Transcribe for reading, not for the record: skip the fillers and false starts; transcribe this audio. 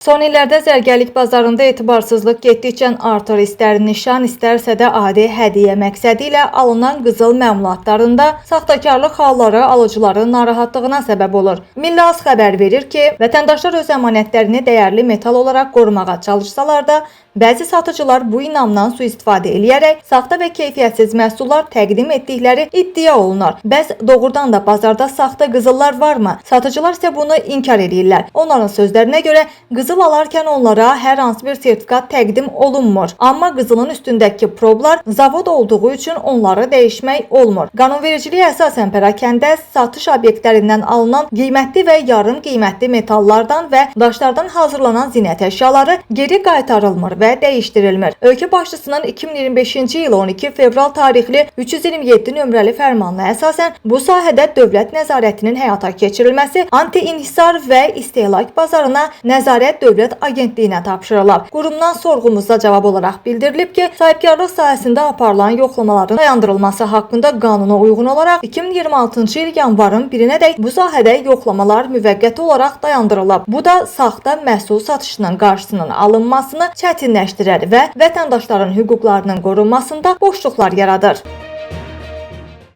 Son illərdə zərgərlik bazarında etibarsızlıq getdikcə artır. İstər nişan, istərsə də adi hədiyyə məqsədi ilə alınan qızıl məmulatlarında saxtakarlıq halları alıcıların narahatlığına səbəb olur. Milli Az xəbər verir ki, vətəndaşlar öz əmanətlərini dəyərli metal olaraq qorumağa çalışsalar da, bəzi satıcılar bu inamdan sui-istifadə eləyərək saxta və keyfiyyətsiz məhsullar təqdim etdikləri iddia olunur. Bəs doğrudan da bazarda saxta qızıllar varmı? Satıcılar isə bunu inkar eləyirlər. Onların sözlərinə görə qızıl alarkən onlara hər hansı bir sertifikat təqdim olunmur. Amma qızılın üstündəki problar zavod olduğu üçün onları dəyişmək olmur. Qanunvericiliyə əsasən pərakəndə satış obyektlərindən alınan qiymətli və yarım qiymətli metallardan və daşlardan hazırlanan zinət əşyaları geri qaytarılmır və dəyişdirilmir. Ölkə başçısının 2025-ci il 12 fevral tarixli 327 nömrəli fərmanına əsasən bu sahədə dövlət nəzarətinin həyata keçirilməsi anti-inhisar və istehlak bazarına nəzarət dövlət agentliyinə tapşırılıb. Qurumdan sorğumuza cavab olaraq bildirilib ki, sahibkarlıq sahəsində aparılan yoxlamaların dayandırılması haqqında qanuna uyğun olaraq 2026-cı il yanvarın 1-nədək bu sahədə yoxlamalar müvəqqəti olaraq dayandırılıb. Bu da saxta məhsul satışının qarşısının alınmasını çətinləşdirər və vətəndaşların hüquqlarının qorunmasında boşluqlar yaradır.